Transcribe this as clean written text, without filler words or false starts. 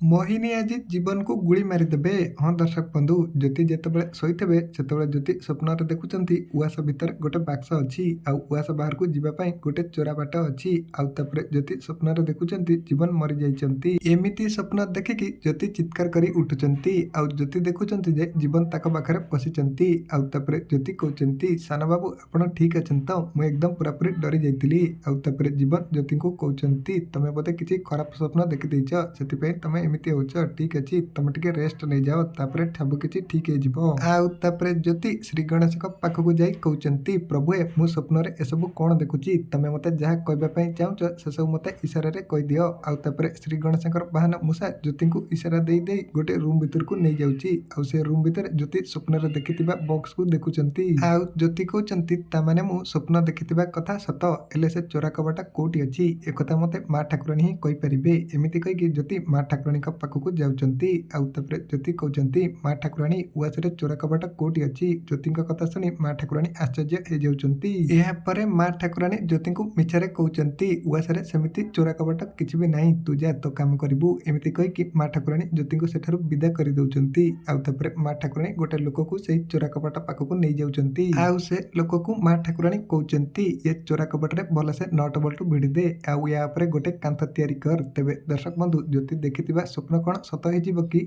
ମୋହିନୀ ଆଜି ଜୀବନକୁ ଗୁଳି ମାରିଦେବେ। ହଁ ଦର୍ଶକ ବନ୍ଧୁ, ଜ୍ୟୋତି ଯେତେବେଳେ ଶୋଇଥିବେ ସେତେବେଳେ ଜ୍ୟୋତି ସ୍ୱପ୍ନରେ ଦେଖୁଛନ୍ତି ଉଆସ ଭିତରେ ଗୋଟେ ବାକ୍ସ ଅଛି ଆଉ ଉଆସ ବାହାରକୁ ଯିବା ପାଇଁ ଗୋଟେ ଚୋରା ବାଟ ଅଛି। ଆଉ ତାପରେ ଜ୍ୟୋତି ସ୍ୱପ୍ନରେ ଦେଖୁଛନ୍ତି ଜୀବନ ମରିଯାଇଛନ୍ତି। ଏମିତି ସ୍ୱପ୍ନ ଦେଖିକି ଜ୍ୟୋତି ଚିତ୍କାର କରି ଉଠୁଛନ୍ତି ଆଉ ଜ୍ୟୋତି ଦେଖୁଛନ୍ତି ଯେ ଜୀବନ ତାଙ୍କ ପାଖରେ ବସିଛନ୍ତି। ଆଉ ତାପରେ ଜ୍ୟୋତି କହୁଛନ୍ତି, ସାନ ବାବୁ ଆପଣ ଠିକ୍ ଅଛନ୍ତି ତ? ମୁଁ ଏକଦମ ପୁରାପୁରି ଡରି ଯାଇଥିଲି। ଆଉ ତାପରେ ଜୀବନ ଜ୍ୟୋତିଙ୍କୁ କହୁଛନ୍ତି, ତମେ ବୋଧେ କିଛି ଖରାପ ସ୍ୱପ୍ନ ଦେଖିଦେଇଛ, ସେଥିପାଇଁ ତମେ ଏମିତି ହଉଛ। ଠିକ୍ ଅଛି, ତମେ ଟିକେ ରେଷ୍ଟ ନେଇଯାଅ, ତାପରେ ସବୁ କିଛି ଠିକ୍ ହେଇଯିବ। ଆଉ ତାପରେ ଜ୍ୟୋତି ଶ୍ରୀ ଗଣେଶଙ୍କ ପାଖକୁ ଯାଇ କହୁଛନ୍ତି, ପ୍ରଭୁଏ ମୁଁ ସ୍ୱପ୍ନରେ ଏସବୁ କ'ଣ ଦେଖୁଛି? ତମେ ମୋତେ ଯାହା କହିବା ପାଇଁ ଚାହୁଁଛ ସେସବୁ ମୋତେ ଇଶାରାରେ କହିଦିଅ। ଆଉ ତାପରେ ଶ୍ରୀ ଗଣେଶଙ୍କର ବାହନ ମୂଷା ଜ୍ୟୋତିଙ୍କୁ ଇଶାରା ଦେଇ ଦେଇ ଗୋଟେ ରୁମ୍ ଭିତରକୁ ନେଇଯାଉଛି। ଆଉ ସେ ରୁମ୍ ଭିତରେ ଜ୍ୟୋତି ସ୍ୱପ୍ନରେ ଦେଖିଥିବା ବକ୍ସକୁ ଦେଖୁଛନ୍ତି। ଆଉ ଜ୍ୟୋତି କହୁଛନ୍ତି, ତାମାନେ ମୁଁ ସ୍ୱପ୍ନ ଦେଖିଥିବା କଥା ସତ, ହେଲେ ସେ ଚୋରା କବାଟ କୋଉଠି ଅଛି ଏକଥା ମୋତେ ମା ଠାକୁରାଣୀ ହିଁ କହିପାରିବେ। ଏମିତି କହିକି ଜ୍ୟୋତି ମା ଠାକୁରାଣୀଙ୍କ ପାଖକୁ ଯାଉଛନ୍ତି। ଆଉ ତାପରେ ଜ୍ୟୋତି କହୁଛନ୍ତି, ମା ଠାକୁରାଣୀ ଉଆସରେ ଚୋରା କବାଟ କୋଉଠି ଅଛି? ଜ୍ୟୋତିଙ୍କ କଥା ଶୁଣି ମା ଠାକୁରାଣୀ ଆଶ୍ଚର୍ଯ୍ୟ ହେଇଯାଉଛନ୍ତି। ଏହାପରେ ମା ଠାକୁରାଣୀ ଜ୍ୟୋତିଙ୍କୁ ମିଛରେ କହୁଛନ୍ତି, ଉଆସରେ ସେମିତି ଚୋରା କବାଟ କିଛି ବି ନାହିଁ, ତୁ ଯା ତୋ କାମ କରିବୁ। ଏମିତି କହିକି ମା ଠାକୁରାଣୀ ଜ୍ୟୋତିଙ୍କୁ ସେଠାରୁ ବିଦା କରିଦେଉଛନ୍ତି। ଆଉ ତାପରେ ମା ଠାକୁରାଣୀ ଗୋଟେ ଲୋକକୁ ସେଇ ଚୋରା କବାଟ ପାଖକୁ ନେଇଯାଉଛନ୍ତି। ଆଉ ସେ ଲୋକକୁ ମା ଠାକୁରାଣୀ କହୁଛନ୍ତି, ଏ ଚୋରା କବାଟରେ ଭଲସେ ନଟ ବଲ୍ଟୁ ଭିଡ଼ିଦେ ଆଉ ୟା ଉପରେ ଗୋଟେ କାନ୍ଥ ତିଆରି କର। ତେବେ ଦର୍ଶକ ବନ୍ଧୁ, ଜ୍ୟୋତି ଦେଖିଥିବା ସ୍ୱପ୍ନ କ'ଣ ସତ ହେଇଯିବ କି?